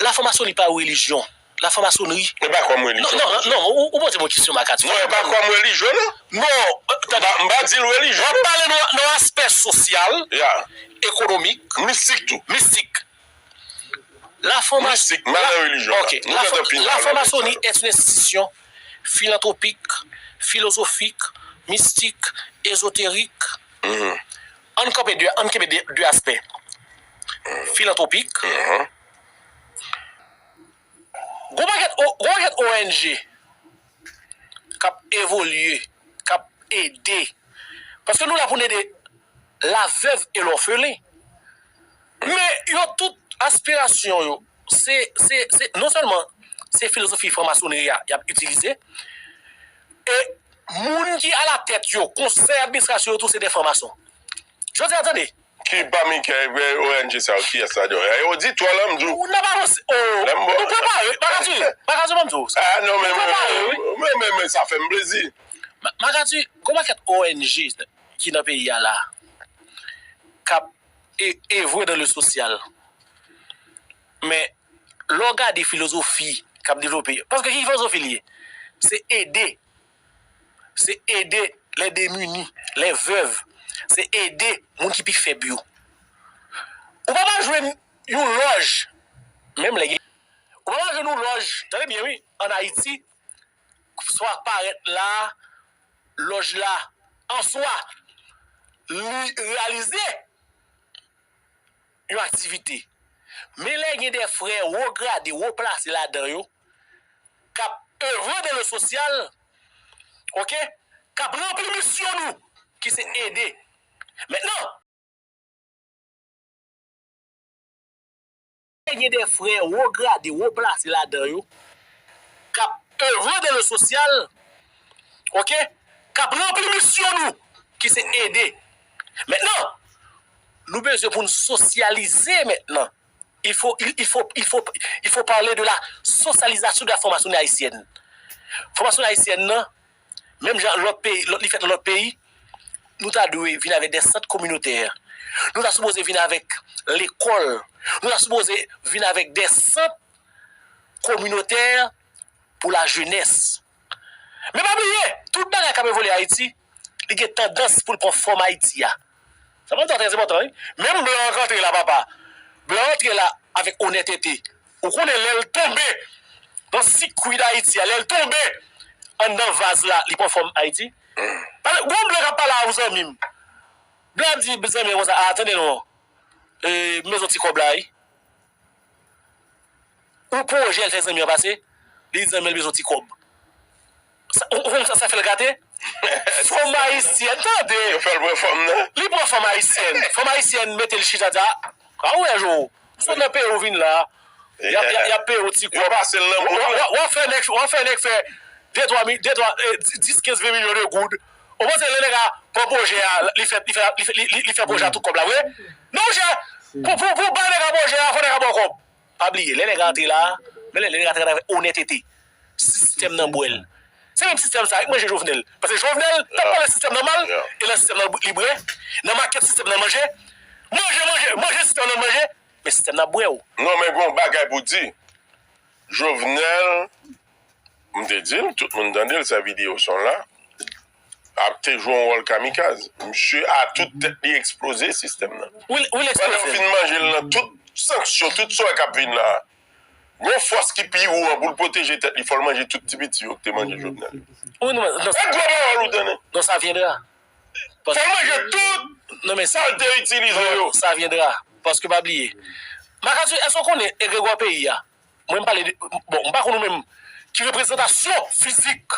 Lafranmasoni pa yon relijyon. Lafranmasonri. E pa kòm relijyon. Non, non, non, ou, ou poze m yon kesyon, Marc-Arthur. Non, e pa kòm relijyon, non. Non, tande. M pa, m pa di l relijyon. W ap pale nan, nan aspè sosyal, ekonomik, mistik tou. Mistik. Lafranmasoni. Mistik, m pa nan relijyon la. Ok. Lafranmasoni est une institution philanthropique, philosophique, mystique, ésotérique. Ann kanpe de, ann kenbe de, de aspè. Filantropik. Gon pakèt O-, gon pakèt O N G k ap evolye, k ap ede. Paske nou la pou n ede la veuve et l'orphelin. Men yo tout aspirasyon yo, se, se, se, non sèlman se filozofi franmasonri a y ap itilize, e moun ki alatèt yo, konsèy administrasyon yo tou se de franmason. Jodi a, tande, ki pami kèk O N G sa yo, kiyès ladan yo? E oditwa la, m di w. N ap avanse. O, nou prepare. Marc-Arthur, Marc-Arthur, ban m di w. Ah, non, men, men, men, men, sa fè m plezi. Marc-Arthur, gon pakèt O N G ki nan peyi a la, k ap e, evre dans le social. Men, lè w gade filozofi k ap devlope, paske ki filozofi li ye? Se ede. Se ede les démunis, les veuves. Se ede moun ki pi fèb yo. Ou pa pral jwenn yon lòj, menm lè gen, ou pa pral jwenn yon lòj, tande byen wi, ann Ayiti, swa parèt la, lòj la, an swa, li reyalize yon aktivite. Men lè gen de frè wo grade, wo plase ladan yo, k ap evre dans le social, oke, k ap ranpli misyon nou, ki se ede. Mentnan, gen de frè wo grade, wo plase ladan yo, k ap evre dans le social, oke, k ap ranpli misyon nou, ki se ede. Mentnan, nou bezwen pou n sosyalize mentnan. Il faut, il, il faut, il faut, il faut parler de la socialisation de la franc-maçonnerie haïtienne. Franc-maçonnerie haïtienne nan, menm jan lòt peyi, lòt, li fèt nan lòt peyi, nou ta dwe vin avèk de sant kominotè. Nou ta sipoze vin avèk lekòl. Nou ta sipoze vin avèk de sant kominotè pou lajenès. Men pa bliye, tout bagay k ap evole Ayiti, li gen tandans pou l pran fòm Ayiti a. Sa pa trè enpòtan, wi. Menm blan an k antre la, papa. Blan an antre la avèk onètete. Ou konnen lè l tonbe nan sikwi Dayiti a, lè l tonbe anndan vaz la, li pran fòm Ayiti. Pale, gon blan k ap pale a ou, zanmi m. Blan ap di zanmi l konsa, a, tande non. E, m bezwen ti kòb la, wi. Yon pwojè l fè zanmi an pase, li di zanmi an l bezwen ti kòb. Sa, ou, ou konn sa, sa fè l gate? Fanm ayisyèn, tande! Yo fè l pran fanm nan? Li pran fanm ayisyèn. Fanm ayisyèn mete l chita, di, a, a, ou wè, Jo, sot nan peyi w vin la, y ap, y ap, y ap peye w ti kòb. Yo pase l nan bout, w ap fè nèg, w ap fè nèg fè de twa, de twa, eh, dis, kenz, ven milyon de goud. Ou panse lè nèg a pran pwojè a, li fè, li fè, li fè, li, li, li fè pwojè a tout kòb la, vre? Non, monchè, pou, pou, pou bay nèg a pwojè a, fò nèg a ba w kòb. Pa bliye, lè nèg a antre la, men lè, lè nèg a antre avèk onètete, sistèm nan bwè l. Se menm sistèm sa a ki manje Jovenel. Paske Jovenel t ap pale sistèm nan mal, e nan sistèm nan li bwè, nan makèt sistèm nan manje. Manje, manje, manje sistèm nan manje, men sistèm nan bwè w. Non, men gon bagay pou di. Jovenel, m te di l, tout moun tande l, sa videyo son la, ap te jwe yon wòl kamikaz. Misye a tout tèt li eksploze sistèm nan. Wi, wi, l eksploze. Pandan yo fin manje l nan tout sanksyon, tout sa w wè k ap vin la. Gon fòs ki pi wo an pou l pwoteje tèt li, fò l manje tout ti piti yo ki te manje Jovenel. Wi, non, non, e gwo pawòl ou tande. Non, ça viendra. Fò l manje tout sa l te itilize yo. Ça viendra. Paske pa bliye. Makati, èske w konnen egregwa peyi a? Mwen, m pale de, bon, m pa konn ou menm, ki reprezantasyon fizik,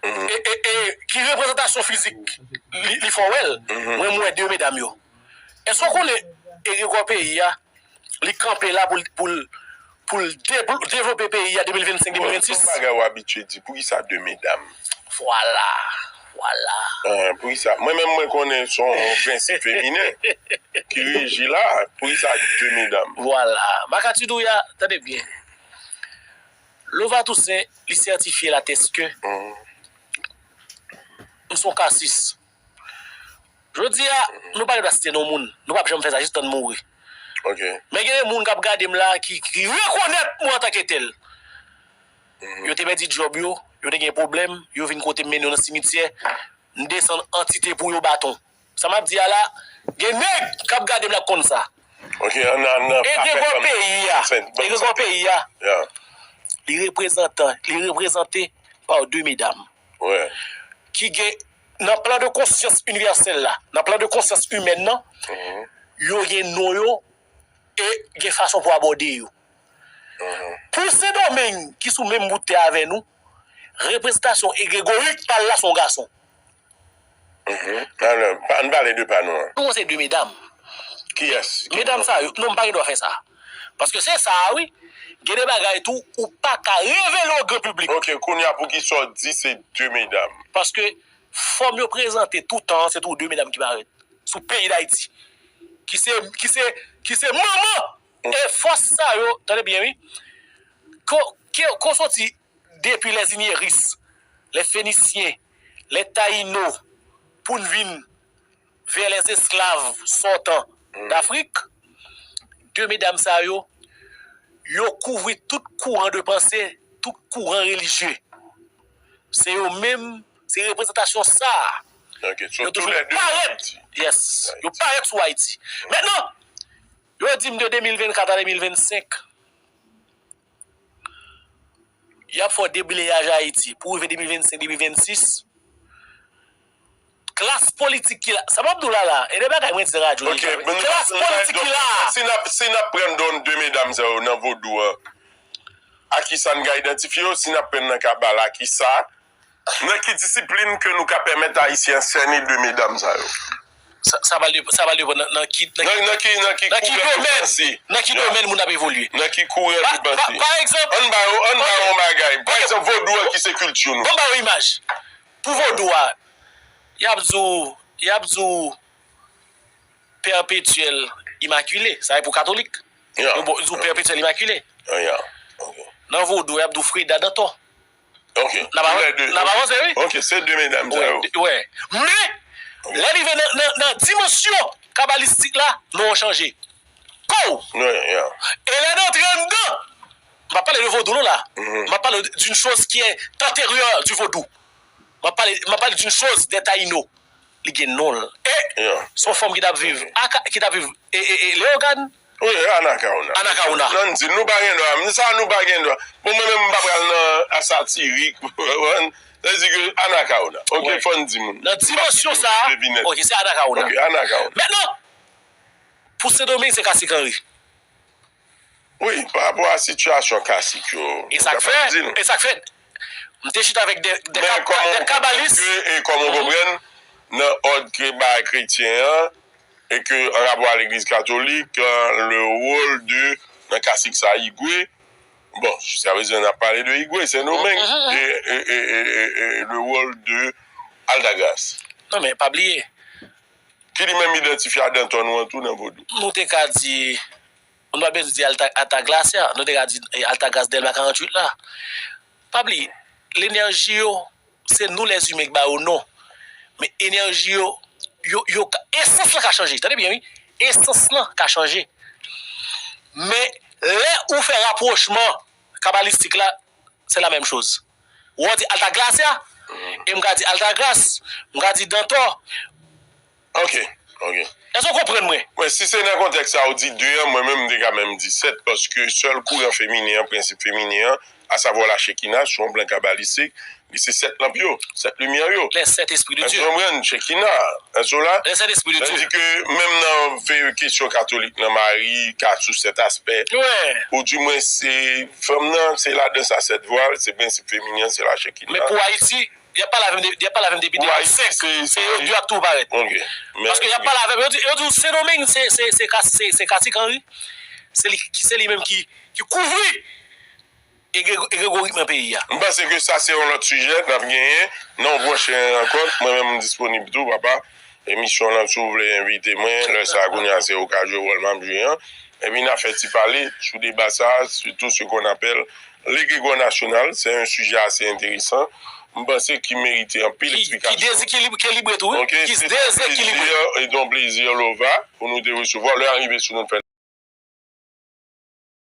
e, e, e, ki reprezantasyon fizik li, li fè w wè l. Mwen, m wè de medam yo. Èske w konnen egregwa peyi a, li kanpe la pou l, pou l, pou l devlo-, devlope peyi a de mil vennsenk, de mil vennsis? Bon, tout bagay w abitye di, poukisa de medam? Vwala, vwala. Ah, poukisa? Mwen menm, mwen konnen se yon prensip feminen ki reji la, poukisa de medam? Vwala. Makati Douya, tande byen. Lova Toussaint, li sètifye la tès ke m se yon kasis. Jodi a, nou pa gen dwa site non moun. Nou p ap janm fè sa, jis tann mouri. Ok. Men gen de moun k ap gade m la ki, ki rekonèt mwen antanke tèl. Yo te pèdi djòb yo, yo te gen pwoblèm, yo vin kote m mennen yo nan simityè, m desann antite pou yo baton. Sa m ap di a la, gen nèg k ap gade m la k konn sa. Ok, ann, ann, ann, egregwa peyi a, egregwa peyi a, li reprezantan, li reprezante pa de medam ki gen, nan plan de konsyans inivèsèl la, nan plan de konsyans imèn nan, yo gen non yo e gen fason pou abòde yo. Pou Sendomeng ki sou menm bout tè avè nou, reprezantasyon egregorik pa l la se yon gason. Alò, pa, ann pale de pa nou an. Nou se de medam. Kiyès? Medam sa yo, non, m pa gen dwa fè sa. Paske se sa a, wi. Gen de bagay tou, ou pa ka revele o gran piblik. Ok, kounye a, poukisa w di se de medam? Paske fòm yo prezante toutan, se tou de medam ki parèt sou peyi Dayiti. Ki se, ki se, ki se manman e fòs sa yo, tande byen, wi. Ko, ke, ko soti depi lè Inieris, lè Fenisyen, lè Tayino, pou n vin vè lè esklav sòtan Dafrik, de medam sa yo, yo kouvri tout kouran de panse, tout kouran relijye. Se yo menm, se reprezantasyon sa a. Ok, so yo toujou tou lè de parèt. Yes, yo parèt sou Ayiti. Mentnan, yo di m de de mil vennkat a de mil vennsenk, y ap fè yon debleyaj Ayiti. Pou rive de mil vennsenk, de mil vennsis, klas politik ki la, sa m ap di w la la, e de bagay mwen di nan radyo deja, wi. Klas politik ki la. Si n ap, si n ap pran don de medam sa yo nan vodou an, a kisa n ka idantifye yo? Si n ap pran nan kabal, a kisa? Nan ki disiplin ke nou ka pèmèt Ayisyen an sène de medam sa yo? Sa, sa pral depann, sa pral depann nan, nan ki, nan ki, nan, nan ki, nan ki, nan ki domèn, nan ki domèn moun ap evolye. Nan ki kouran de panse. Pa, pa, pa egzanp, ann ba yo, ann ba yo yon bagay. Pa egzanp, vodou an ki se kilti nou. Ban m ba yo imaj. Pou vodou a, y ap di w, y ap di w pèpetyèl imakile. Sa e pou katolik. Yo, bon, yo di w pèpetyèl imakile. Nan vodou, y ap di w Freda Dantò. Ok. N ap avanse, wi. Ok, se de medam sa yo. Wi, wi. Men, Lè rive nan, nan, nan dimansyon kabalistik la, non an chanje. Kow! E lè n antre anndan, m ap pale de vodou non la. M ap pale d'une chose qui est antérieure du vodou. M ap pale, m ap pale d'une chose des Taïnos. Li gen non l. E se yon fanm ki t ap viv, ki t ap viv e, e, e Leyogàn. Wi, Anakaona. Anakaona. Non, di, nou pa gen dwa. Sa nou pa gen dwa. Bon, mwen menm, m pa pral nan satirik. Sa vle di ke Anakaona. Ok, fò n di moun. Nan dimansyon sa a, ok, se Anakaona. Ok, Anakaona. Mentnan, pou Sendomeng, se Kasik Anri. Wi, pa rapò a sitiyasyon kasik yo. E sa k fè, e sa k fè, m te chita avèk de, de, de kabalis. E kòm ou konprann, nan òd ke bay kretyen an, e ke an rapò a legliz katolik, euh, le rôle de, nan kasik sa, Igwe, bon, jiska prezan, n ap pale de Igwe, Sendomeng, e, e, e, e, e, e le rôle de Altagras. Non, men pa bliye. Ki li menm idantifye a Danton nou an tou nan vodou. Nou te ka di, nou pa bezwen di Alta, Altagracia, nou te ka di, eh, Altagras Dèlma karanntuit la. Pa bliye, lenèji yo, se nou lèzimen k ba yo non. Men enèji yo, yo, yo ka, esans lan ka chanje. Tande byen, wi. Esans lan ka chanje. Men lè ou fè rapwochman kabalistik la, se la menm choz. Ou di Altagracia, e m ka di Altagras, m ka di Dantò. Ok, ok. Èske w konprann mwen? Mwen, si se nan kontèks sa ou di de an, mwen menm, m te ka menm di sèt, paske sèl kouran feminen an, prensip feminen an, asavwa la Chekina, sou yon plan kabalistik, li se sèt lanp yo, sèt limyè yo. Les sept esprits de Dieu. Èske w konprann? Chekina, èske w la? Les sept esprits de Dieu. Sa vle di ke menm nan fe, kesyon katolik, nan Mari, ka sou sèt aspè, ou di mwen se fanm nan, se ladan sa sèt vwal, se prensip feminen an, se la Chekina. Men pou Ayiti, y ap pale avè m de, y ap pale avè m depi de mil senk. Se yo de ak tou parèt. Paske y ap pale avè m, yo di, yo di Sendomeng, se, se, se Kas-, se, se Kasik Anri. Se li, se li menm ki, ki kouvri egre-, egregorik nan peyi a. M panse ke sa se yon lòt sijè n ap genyen nan yon pwochen rankont. Mwen menm, m disponib tou, papa. Emisyon lan, si w vle envite mwen, lè sa a, kounye a, se okazyon wòl m ap jwe an. Epi n a fè ti pale sou deba sa a, surtout ce qu'on appelle l'égrégore national. C'est un sujet assez intéressant. M panse ki merite anpil eksplikasyon. Ki, ki dezekilibre tou, wi. Ki dezekilibre. E don plezi, Lova, pou nou te resevwa. Lè a rive sou nou, fè